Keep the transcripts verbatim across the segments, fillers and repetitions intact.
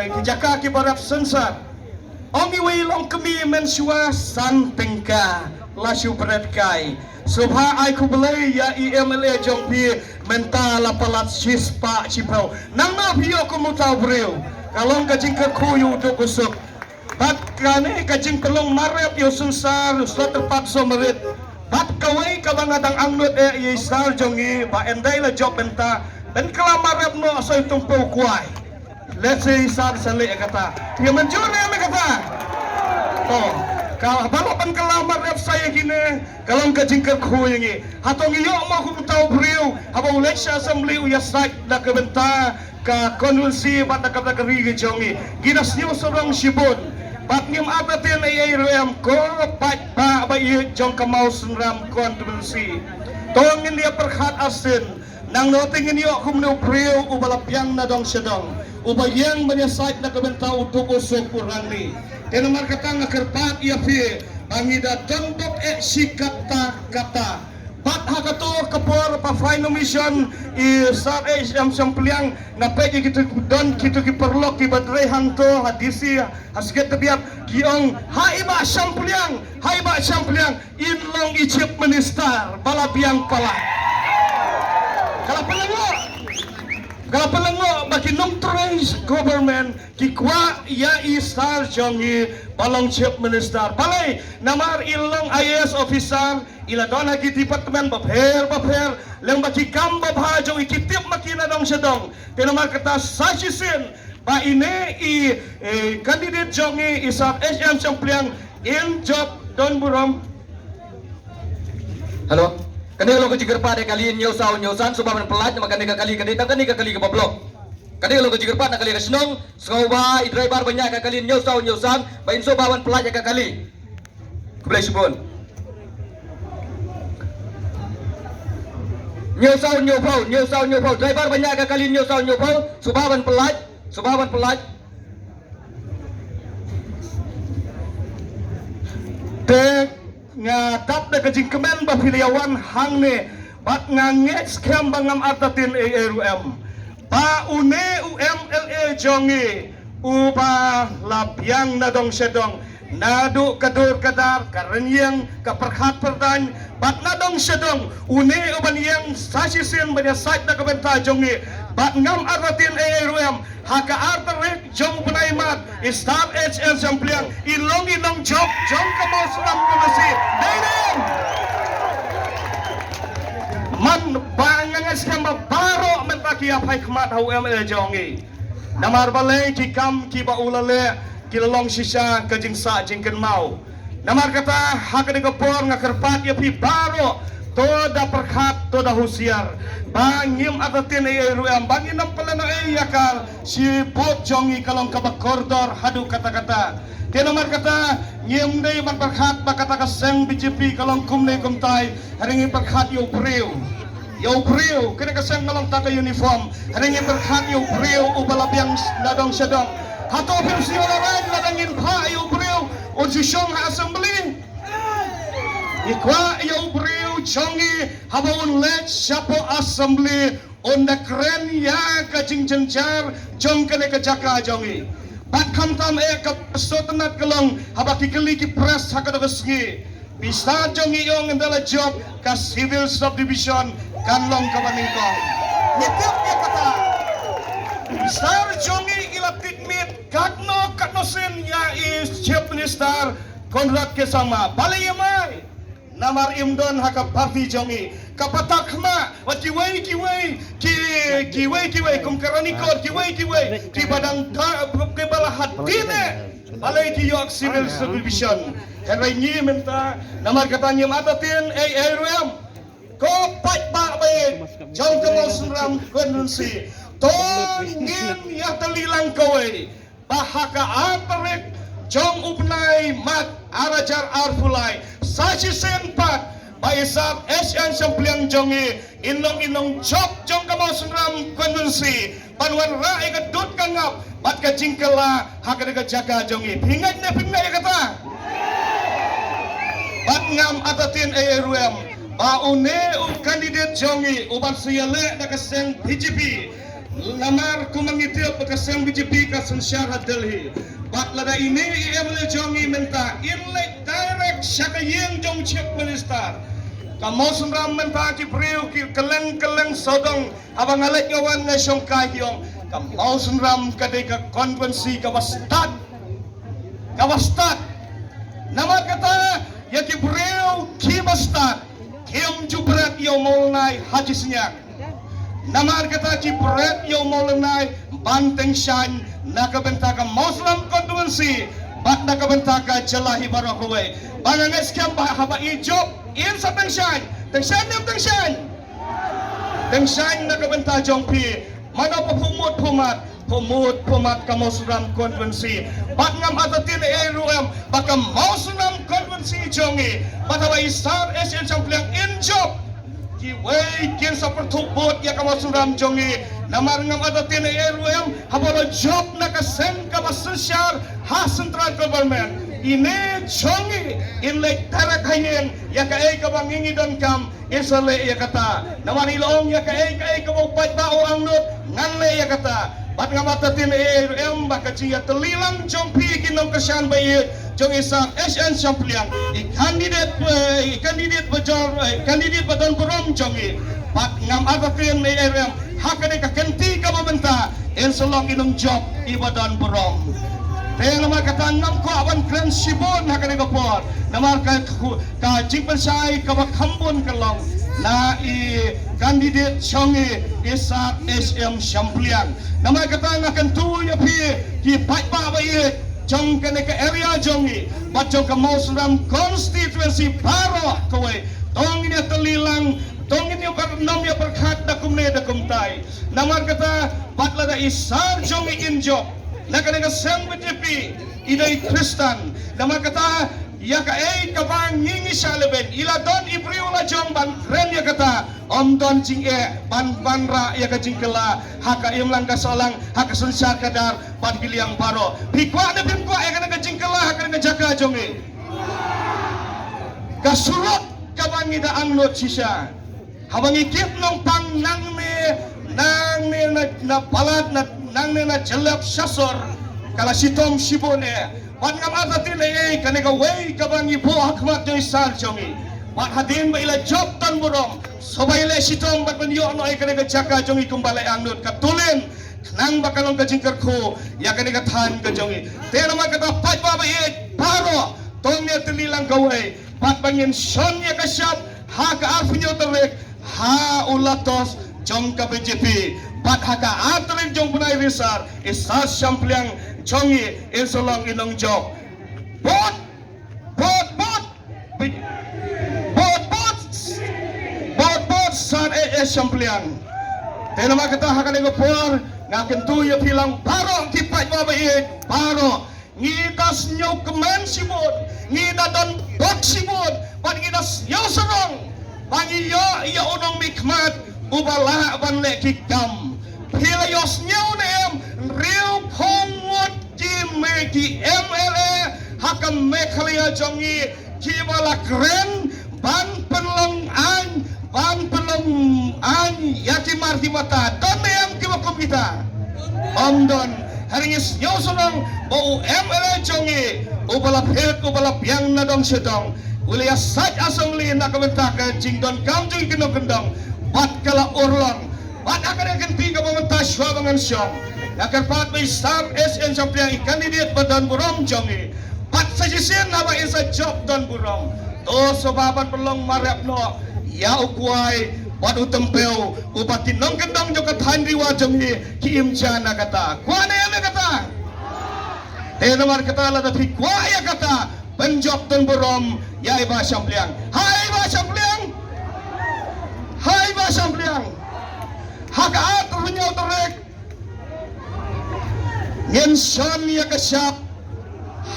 Ki jaka kiba rep synshar. Ong iwei i longkmie mynshuwa san tyngka la shu bret kai. Sngewbha ai khublei ïa i M L A jong phi mynta la palat shispah shiphew. Nangno phi ïoh kum uta u briew? Ka long ka jingkyrkhu ïa u duk u suk. Bad kane ka jingpynlong marep ïa u synsar u Sir Tyrpad Summerlong. Bad kawei kaba nga dang angnud eh ïa i sar jong ngi ba ynda i la jop bynta, ban kylla marep noh sa i tyngphew kwai. Let's say i sar sa leh kata. Ïa mynjur ïa me kata. To, ka ba la ban kylla marep sa ïa kine, ka long ka jingkyrkhu ïa ngi. Hato ngi ïoh mo kum uta u briew haba u leit sha assembly u ïasaid na ka bynta ka constituency bad na ka bynta ka ri ka jong ngi. Ngi da sniew sarong shibun. Bad ngim artatien ei ei ruh em, ko paidbah ba ïeit jong ka Mawsynram constituency. To ngin ïa pyrkhat arsien. Nangno te ngin ïoh kumno u briew uba la biang na dong sha dong, uba ïeng ban ïasaid na ka bynta u duk u suk u rangbah. Te namar kata nga kyrpad ïa phi ba ngi da don bok eh shi katta katta. Bad ha kato ka por ba final mission i Sir H M Shangpliang, nga peit ïa kito don kito ki paralok kiba trei hangto ha D C ha Secretariat, ki ong ha i Bah Shangpliang, ha i Bah Shangpliang in long i Chief Minister ba la biang palat. Ka la pynlyngngoh, ka la pynlyngngoh ba ki nongtrei government ki kwah ïa i sar jong ngi ba long Chief Minister. Balei? Namar i long I A S officer, i la don ha ki department bapher bapher, lem ba ki kam babha jong i ki tip ma ki na dong sha dong. Te namar kata sa shisien ba ine i, eh, candidate jong ngi i Sir H M Shangpliang in jop don burom. Hello. Kane ka long ka jingkyrpad ïa kali ñiew saw ñiew san, sngewbha ban pyllait namar kane ka kali, kane tang kane ka kali kaba block. Kane ka long ka jingkyrpad na kali ka shnong, sngewbha i driver ba ñiah ka kali ñiew saw ñiew san ba in sngewbha ban pyllait ïa ka kali. Khublei shibun. Ñiew saw ñiew phew, ñiew saw ñiew phew. Driver ba ñiah ka kali ñiew saw ñiew phew, sngewbha ban pyllait, sngewbha ban pyllait. Te nga dap da ka jingkmen ba phi la ïa wan hangne, bad nga ngeit skhem ba ngam artatien ei ei ruh em. Ba une u M L A jong ngi uba la biang na dong sha dong, naduh ka dur ka dar, ka rynïeng, ka pyrkhat pyrdaiñ, bad na dong sha dong, une uban ïeng sa shisien ban ïasaid na ka bynta jong ngi, bad ngam artatien ei ei ruh em. Ha ka ar tarik jong u bnai Mart, i Sir H M Shangpliang i long i nongjop jong ka Mawsynram constituency. Dei ne em? Man ba nga ngeit skhem ba baroh mynta ki ïa phai khmat ha u M L A jong ngi. Namar balei? Ki kam kiba u la leh ki la long shisha ka jingsah jingkynmaw. Namar kata ha kane ka por nga kyrpad ïa phi baroh, to da pyrkhat, to da husiar. Ba ngim artatien ei ei ruh em, ba ngin ym pynlehnohei ïa ka shi vote jong ngi ka long kaba kordor haduh katta katta. Te namar kata ngim dei ban pyrkhat ba kata ka seng B J P ka long kumne kumtai, hynrei ngi pyrkhat ïa u briew. Ïa u briew, kane ka seng ka long tang ka uniform. Hynrei ngi pyrkhat ïa u briew uba la biang na dong sha dong. Hato phim sngew lehrain lada ngin phah ïa u briew un shu shong ha assembly? Ngi kwah ïa u briew jong ngi haba un leit shapoh assembly un da kren ïa ka jingjynjar jong kane ka jaka jong ngi. Bad khamtam eh ka sngewtynnat ka long haba ki kylli ki press ha kata ka sngi. Bistad jong ngi ong ynda la jop ka civil subdivision kan long kaba nyngkong. Ngi tip ïa kata. Bistad jong ngi i la tied miet katno katno sien ïa i Chief Minister Conrad K Sangma. Balei ïa mai? Namar im don ha ka party jong ngi. Ka patar khmat wat kiwei kiwei ki, kiwei kiwei kum ka Ranikor, kiwei kiwei kiba dang da, kiba la hadien eh. Balei ki ïoh civil subdivision? Hynrei ngi mynta namar kata ngim artatien ei ei ruh em. Ko paidbah ba ïeit jong ka Mawsynram constituency, to ngin ïatylli lang kawei ba ha ka ar tarik jong u bnai Mart ar hajar arphew lai, sa shisien pat ba i Sir H M Shangpliang jong ngi in long i nongjop jong ka Mawsynram constituency ban wanrah ïa ka dud ka ngap bad ka jingkylla ha kane ka jaka jong ngi. Phi ngeit ne phim ngeit ïa kata? Bad ngam artatien ei ei ruh em ba une u candidate jong ngi uban sa ïaleh da ka seng B J P, Namar kumba ngi tip ba ka seng B J P ka synshar ha Delhi. Bad lada ine i M L A jong ngi mynta in leit direct sha ka ïing jong Chief Minister, ka Mawsynram mynta ki briew ki kylleng kylleng sawdong, haba nga leit nga wan nga shongkai ki ong ka Mawsynram ka dei ka constituency kaba stad, kaba stad. Namar kata ïa ki briew kiba stad kim ju bret ïa u Mawlynnai ha ki synñiang. Namar kata ki bret ïa u Mawlynnai ban tyngshaiñ na ka bynta ka Mawsynram constituency bad na ka bynta ka jylla hi baroh kawei. Ba nga ngeit skhem ba haba i jop in sa tyngshaiñ, tyngshaiñ ne em tyngshaiñ? Tyngshaiñ na ka bynta jong phi. Mano ba phuh mut phuh mat, phuh mut phuh mat ka Mawsynram constituency. Bad ngam artatien ei ei ruh em ba ka Mawsynram constituency jong ngi, bad haba i Sar H N Shympliang in jop, kiwei kin sa pyrthuh bud ïa ka Mawsynram jong ngi. Namar ngam artatien ei ei ruh em, haba la jop na ka seng kaba synshar ha central government, ine jong ngi in leit direct ha ïing, ïa kaei kaba ngi ngi donkam in sa leh ïa kata. Namar i la ong ïa kaei kaei kaba u paidbah u angnud ngan leh ïa kata. Bad ngam artatien ei ei ruh em ba ka jingïatylli lang jong phi ki nongkyrshan ba ïeit jong i Sar H N Shympliang, i candidate, eh, i candidate ba jor, eh, candidate ba don burom jong ngi. Bad ngam artatien ei ei ruh em, ha kane ka kynti kaba mynta in sa long i nongjop iba don burom. Te namar kata ngam kwah ban kren shibun ha kane ka por, namar ka khu-, ka jingpynshai kaba kham bun ka long na i candidate jong ngi i Sar H M Shympliang. Namar kata nga kyntu ïa phi ki paidbah ba ïeit jong kane ka area jong ngi bad jong ka Mawsynram constituency baroh kawei, to ngin ïatylli lang, to ngin ïa pyrkhat da kumne da kumtai. Namar kata bad lada i Sar jong ngi in jop na kane ka seng B J P, i dei Khristan. Namar kata ïa kaei kaba ngi ngi shah lehbeiñ, i la don i briew la jong ban kren ïa kata. Ym don jingeh ban wanrah ïa ka jingkylla ha ka imlang ka sahlang, ha ka synshar khadar bad ki liang baroh. Phi kwah ne phim kwah ïa kane ka jingkylla ha kane ka jaka jong ngi? Ka surok kaba ngi da angnud shisha, haba ngi kit nongpang nangne, nangne na, na palat na, nangne na Jyllep Shasor, ka la shitom shibun eh. Bad ngam artatien ei ei, kane kawei kaba ngi buh ha khmat jong i Sar jong ngi. Bad hadien ba i la jop don burom, sngewbha i leh shitom bad ban ïoh noh ïa kane ka jaka jong ngi kumba la angnud, ka tulin, khnang ba kan long ka jingkyrkhu ïa kane ka thaiñ ka jong ngi. Te namar kata paidbah ba ïeit baroh, to ngin ïatylli lang kawei bad ba ngin shon ïa ka shap ha ka arphew hynñiew tarik ha u Lotus jong ka B J P, bad ha ka ar tarik jong u bnai Risaw i Sar Shympliang jong ngi in sa long i nongjop. Vote, vote, vote, vote, vote, vote, vote Sar H N Shympliang. Te namar kata ha kane ka por nga kyntu ïa phi lang baroh ki paidbah ba ïeit baroh, ngi da sngewkmen shibun, ngi da don bok shibun, bad ngi da sngew sarong ba ngi ïoh ïa u nongmihkhmat uba lah ban leh ki kam. Phi la ïohsngew ne em, hynriewphew ngut ki me-, ki M L A ha ka Meghalaya jong ngi kiba la kren ban pynlong aiñ, ban pynlong aiñ ïa ki mar ki mata. Don ne em kiba kum kita? Ym don. Hynrei ngi sngew sarong ba u M L A jong ngi uba la phet, uba la biang na dong sha dong, u la ïasaid assembly na ka bynta ka jingdonkam jong ki nongkyndong, bad ka la urlong. Bad ha kane ka kynti kaba mynta shuwa ba ngan shong, nga kyrpad ba i Sar H N Shympliang, i candidate ba don burom jong ngi, bad sa shisien haba in sa jop don burom, to sngewbha ban pynlong marep noh ïa u kwai bad u tympew uba ki nongkyndong jong ka thaiñ Ri War jong ngi ki im ja na kata. Kwah ne em ïa kata? Te namar kata lada phi kwah ïa kata, pynjop don burom ïa i Bah Shympliang. Ha i Bah Shympliang. Ha i Bah Shympliang. Ha ka arphew hynñiew tarik ngin shon ïa ka shap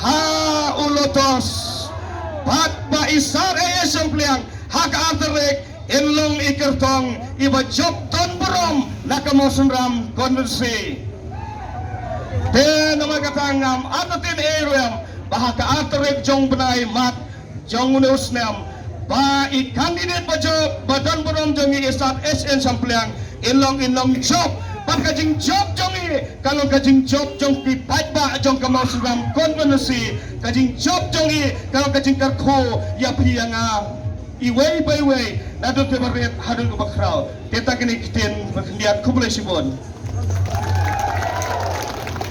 ha u Lotus, bad ba i Sar H N Shympliang ha ka ar tarik in long i kyrtong iba jop don burom na ka Mawsynram constituency. Te namar kata ngam artatien ei ei ruh em ba ha ka ar tarik jong u bnai March jong une u snem, ba i candidate ba jop ba don burom jong ngi i Sar H N Shympliang in long i nongjop Ka jingjop jong i ka long ka jingjop jong ki paidbah jong ka Mawsynram constituency. Ka jingjop jong i ka long ka jingkyrkhu ïa phi ïa nga, iwei pa iwei, naduh kaba rit haduh kaba khraw. Te tang kine ki ktien ba khyndiat, khublei shibun.